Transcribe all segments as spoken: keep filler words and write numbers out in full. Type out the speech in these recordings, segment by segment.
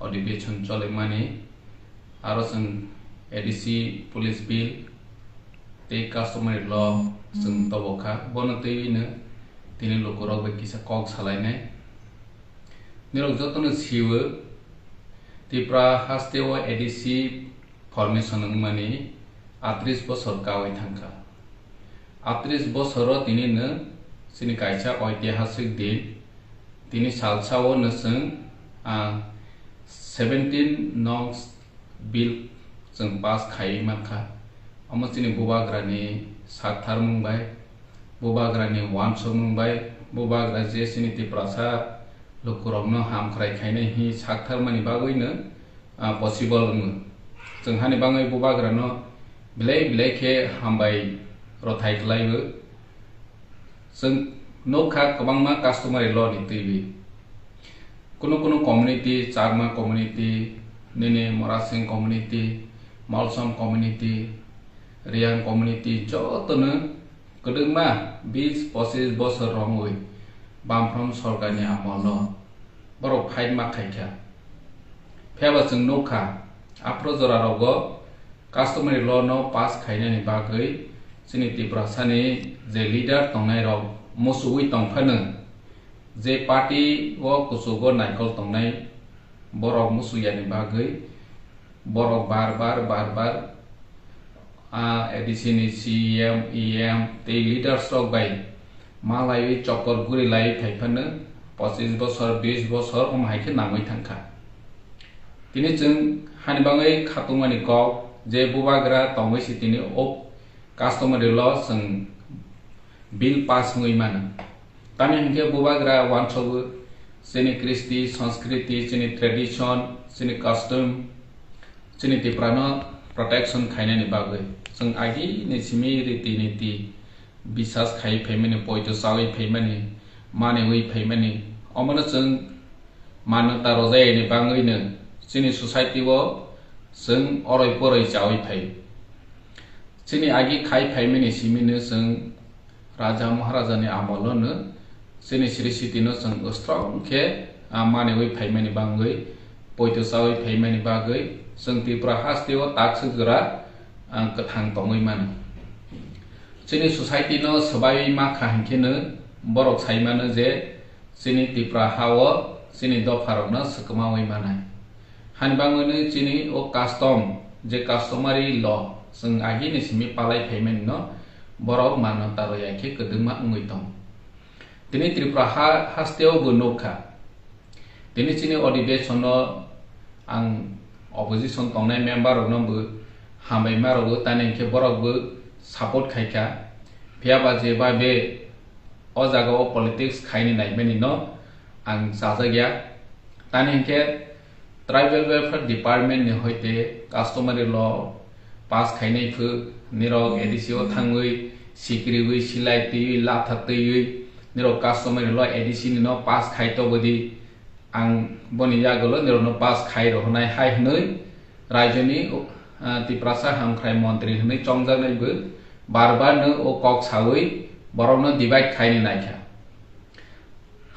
odibechon cholimani, aro chwng A D C, police bill tei customary law chwng tobokha. Bono twiwino tini lukurok bai kisa kok salainai. Nirok jotono siwo, Tripura hasteo A D C formation wngmani atris bosor kawi thangkha. Atris bosoro tinino chini kaisa oitihasik din, tini salsao no chwng, ah, seventeen nong bill chwng pass khaiwi mankha. Omo chini bubagrani saktharmung bai, bubagrani uansukmung bai, bubagra je chini Tiprasa lukurokno hamkrai khainai hi saktharmani bagwino, ah, possible wngo. Chwng hani bagwi bubagrano belai belai khe hambai rothai kwlaiwi. Chwng nukha kwbangma customary law ni twiwi. Kunu kunu community, Chakma community, nini Morasing community, Molsom community, Reang community, jotono kwdwkma bis pochis bosor romwi Bamfront sorkarni amolno borok fight ma khaikha. Phiyaba chwng nukha, aphuru jorarogo customary law no pass khainani bagwi chini Tiprasani je leader tongnairok muchugwi tongphano, je party o kuchugo naikol tongnai borok muchuyani bagwi borok bar bar, bar bar, ah, A D C ni C E M, E M tei leaders rok bai malaiwi chokor guri lai phaiphano pochis bosor, bis bosor omo hai khe nangwi thangkha. Tini chwng hani bagwi khatungmani kok je bubagra tongwi si tini o customary law chwng bill pass wngwi mano. Tamni hinkhe bubagra uansogo chini kristi, sanskriti, chini tradition, chini custom, chini Tiprano protection khainani bagwi chwng agini simi riti niti bisas khai phaimani, poito chawi phaimani, maniwi phaimani, omono chwng manwta rwjayani bagwino chini society o chwng oroi poroi chawi phai. Chini agi khai phaimani simino chwng Raja Maharajani amolo no chini sri siti no chwng strong khe, ah, maniwi phaimani bagwi, poito chawi phaimani bagwi chwng Tripura hasteo takswk jora, ah, kwthang tongwi mano. Chini society no swbaiwi ma kha hinkhe no borok sai mano je chini Tripura ha o chini dopha rok no swkmawi manai. Hani bagwi no chini o custom, je customary law chwng agini simi palai phaimani no borok manwta rwya khe kwdwkma wngwi tong. Tini Tripura ha-, hasteo bo nukha. Tini chini odibechon no ang opposition tongnai member rok no bo hambai ma rwgo, tani hinkhe borok bo support khaikha. Phiyaba je babe o jaga o politics khaini naimani no ang chajakya. Tani hinkhe Tribal Welfare Department ni hoite customary law pass khainai phu nirok A D C o thangwi sikriwi silai twiwi latha twiwi nirok customary law A D C ni no pass khai to bodi ang boni yagulo nirok no pass khai rohonai hai hwnwi raijoni, ah, Tiprasa hamkhrai montri hwnwi chongjaknai bo bar bar no o kok sawi borok no divide khaini naikha.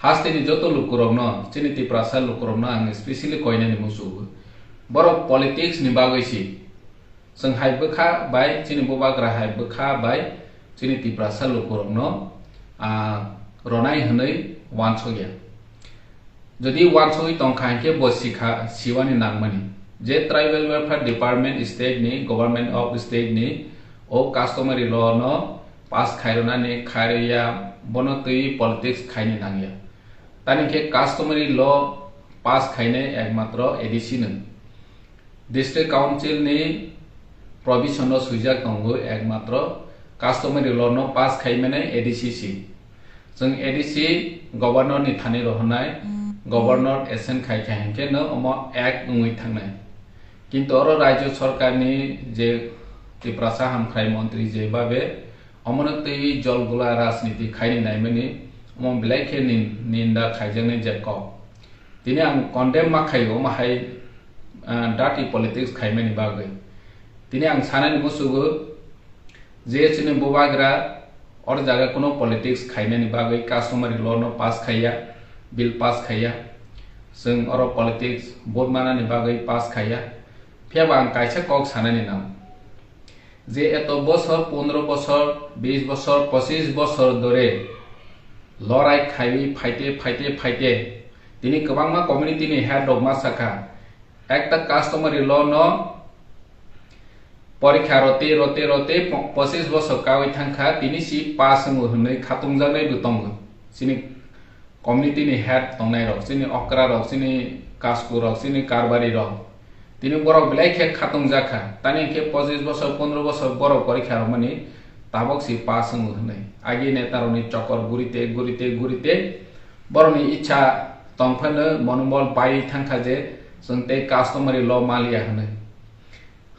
Hasteni joto lukurokno, chini Tiprasa lukurokno ang specially koinani muchugo. Borok politics ni bagwi si. Chwng hai bwkha bai, chini bubagra hai bwkha bai, chini Tiprasa lukurokno, ah, ronai hwnwi uansukya. Jodi uansugwi tongkha hinkhe bo sikha, siwani nangmani. Je Tribal Welfare Department state ni, Government of State ni, o customary law no pass khairwnani khairwya bono twi politics khaini nangya. Tani khe customary law pass khainai ekmatro A D C nwng. District Council ni provision no swijak tongo ekmatro customary law no pass khaimani A D C si. Chwng A D C governor ni thani rohornai, governor assent khai kha hinkhe no omo act wngwi thangnai. Kintu oro rajyo sorkar ni je Tiprasa hamkhrai montri je babe omono twi jolgula rajniti khaini naimani omo belai khe nin-, ninda khaijaknai je kok. Tini ang condemn ma khaio omo hai, ah, dirty politics khaimani bagwi. Tini ang sanani musugo je chini bubagra or jaga kuno politics khainani bagwi customary law no pass khaiya, bill pass khaiya. Chwng oro politics vote manani bagwi pass khaiya. Phiyaba ang kaisa kok sanani nang. Je eto bosor, pondro bosor, bis bosor, pochis bosor dore lorai khaiwi phaite, phaite, phaite, tini kwbangma community ni head rok ma sakha, ekta customary law no porikha rote, rote, rote po-, pochis bosor kawi thangkha, tini si pass wngo hwnwi khatungjaknai bo tongo. Chini community ni head tongnai rok, chini okra rok, chini kasku rok, chini karbari rok, tini borok belai khe khatung jakha. Tani khe pochis bosor, pondro bosor borok porikha romani tabok si pass wngo hwnwi. Agi neta rokni chokor gurite, gurite, gurite borokni ichha tongphano monobol bai thangkha je chwng tei customary law maliya hwnwi.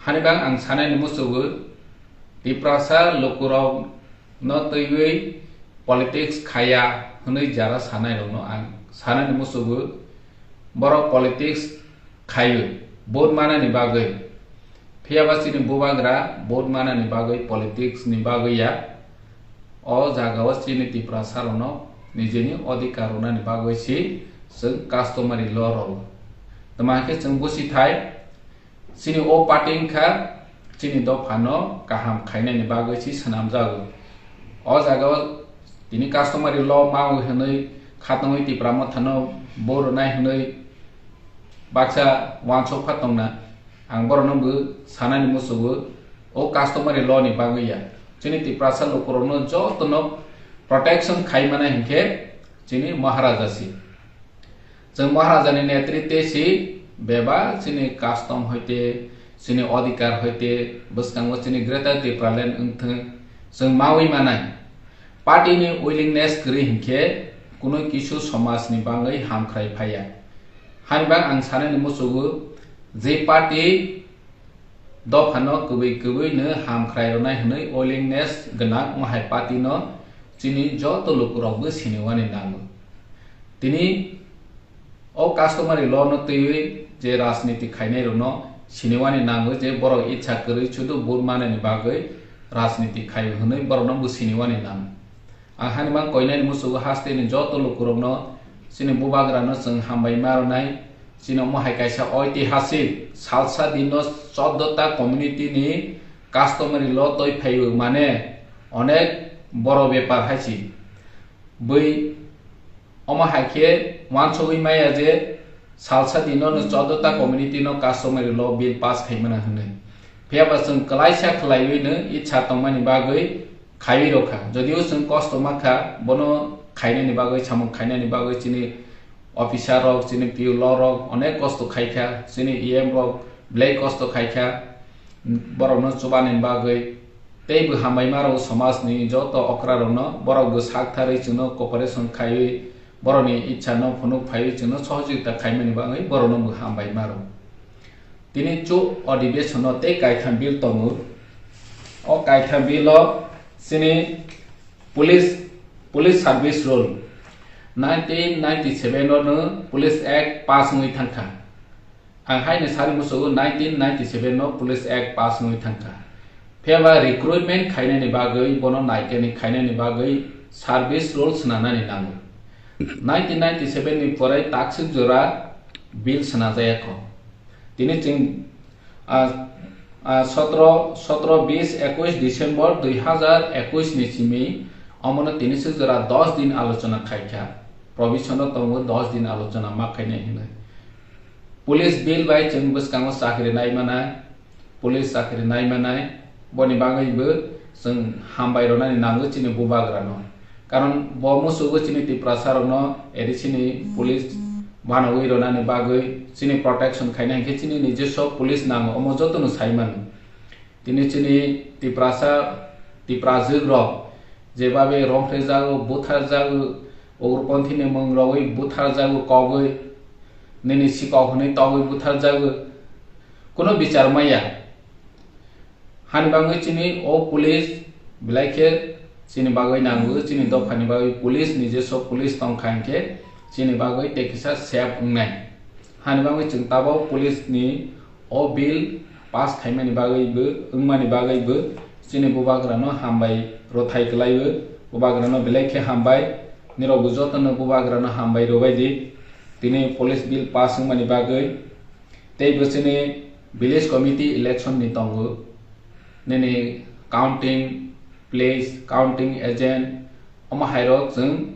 Hani bang ang sanani musugo, Tiprasa lukurok no twiwi politics khaya hwnwi jara sanai rokno ang sanani musugo, borok politics khaiwi vote manani bagwi, phiyaba chini bubagra vote manani bagwi politics ni bagwi ya, o jagao chini Tiprasa rokno nijeni odhikar rwnani bagwi si chwng customary law rwo. Tma khe chwng busi thai, chini o party wngkha chini dophano kaham khainani bagwi si swnamjago. O jagao tini customary law mawi hwnwi khatungwi Tipra Mothano bo rwnai hwnwi baksa uansuk pha tongna. Ang borokno bo sanani musugo, o customary law ni bagwi ya. Chini Tiprasa lukurokno jotono protection khai mane hinkhe chini Maharaja si. Chwng Maharajani netritwe si bebak chini custom hoite, chini odhikar hoite, bwskango chini Greater Tipraland wngthwng chwng mawi manai. Party ni willingness kwrwi hinkhe kunui kisu somaj ni bangwi hamkhrai phaiya. Hani bang ang sanani musugo, je party dophano kwbwi kwbwi no hamkhrai rwnai hwnwi willingness gwnang wng hai party no chini joto lukurok bo siniwani nango. Tini o customary law no twiwi je rajniti khainai rokno siniwani nango je borok ichha kwrwi sudu vote manani bagwi rajniti khaio hwnwi borokno bo siniwani nango. Ang hani mang koinani musugo hasteni joto lukurokno chini bubagrano chwng hambai ma rwnai. Chini omo hai kaisa oitihasik salsa dino choddo ta community ni customary law toi phaio mane onek boro bepar hai si. Bui omo hai khe uansugwi maya je salsa dino no choddo ta community no customary law bill pass khai mano hwnwi. Phiyaba chwng kwlaisa khwlaiwi no itsa tongmani bagwi khaiwi rokha. Jodio chwng kosto mankha, bono khainani bagwi, samung khainani bagwi chini officer rok, chini P U law rok onek kosto khaikha, chini E M rok belai kosto khaikha, borokno chubani bagwi. Tei bo hambai maro somajni joto okra rokno, borok bo sak tharwi chwngno cooperation khaiwi, borokni ichha no phunuk phaiwi chwngno sohojogita khaimani bagwi borokno bo hambai maro. Tini chu odhibesono tei kaitham bill tongo. O kaitham bill o chini police, police service rule nineteen ninety-seven o no Police Act pass wngwi thangkha. Ang haino sari musugo nineteen ninety-seven no Police Act pass wngwi thangkha. Phiyaba recruitment khainani bagwi bono naikani khainani bagwi service rule swnanani nango. Nineteen ninety-seven ni pore takswk jora bill swnajaya kho. Tini chwng, ah, ah, sotro, sotro, bis, ekush December dui hazar ekush ni simi omono tini swk jora dos din alochona khaikha. Provision o tongo dos din alochona ma khainai hinwi. Police bill bai chwng bwskango chakri nai manai, police chakri nai manai, boni bagwi bo chwng hambai rwnani nango chini bubagrano. Karon bo musugo chini Tiprasa rokno A D C ni police wanawi rwnani bagwi chini protection khaina hinkhe chini nijeso police nango, omo jotono sai mano. Tini chini Tiprasa, Tiprajwk rok jebabe romphrejago, butharjago, ugrupanthe ni mung rogwi butharjago, kogwi nini sikok hwnwi togwi butharjago, kuno bichar maya. Hani bagwi chini o police belai khe chini bagwi nango, chini dophani bagwi police, nijeso police tongkha hinkhe chini bagwi tei kisa safe wngnai. Hani bagwi chwng tabok police ni o bill pass khaimani bagwi bo, wngmani bagwi bo chini bubagrano hambai rwthai kwlaiwi, bubagrano belai khe hambai, nirok bo jotono bubagrano hambai rwbaidi. tini police bill pass wngmani bagwi tei bo chini village committee election ni tongo, nini counting place, counting agent, omo hairok chwng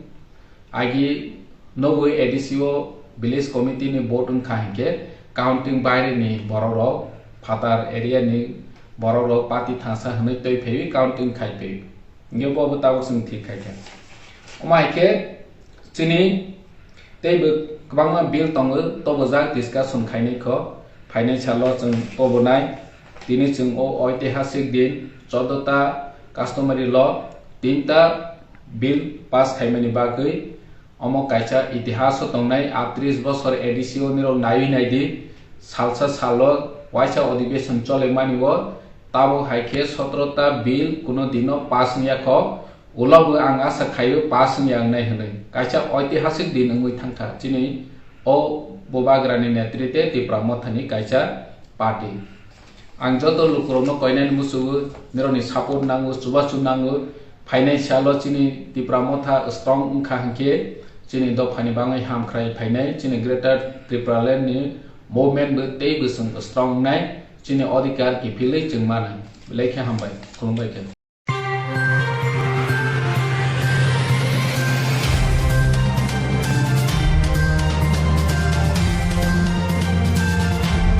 agi nogwi A D C o village committee ni vote wngkha hinkhe counting baire ni borok rok phatar area ni borok rok party thangsa hwnwi twi phaiwi counting khai phaiwi. Hinkhe bo bo tabuk chwng thik khai kha. Omo hai khe chini tei bo kwbangma bill tongo, tobojak discussion khainai kho. Phainai salo chwng tobonai. Tini chwng o oitihasik din, choddo ta customary law, tinta bill pass khaimani bagwi omo kaisa itihas o tongnai. Atris bosor A D C o nirok naiwi naidi, salsa salo waisa adhibeshon cholemani o tabuk hai khe sotro ta bill kuno dino pass wngya kho. Ulo bo ang asa khaio pass wngya wngnai hwnwi. Kaisa oitihasik din wngwi thangkha chini o Bubagrani netrite Tipra Mothani kaisa party. Ang joto lukurokno koinani musugo, nirokni support nango, chubachu nango. Phainai salo chini Tipra Motha strong wngkha hinkhe chini dophani bagwi hamkrai phainai, chini Greater Tipraland ni movement bo tei bwswng strong wngnai, chini odhikar kiphilwi chwng manai. Belai khe hambai, khulumbai khe.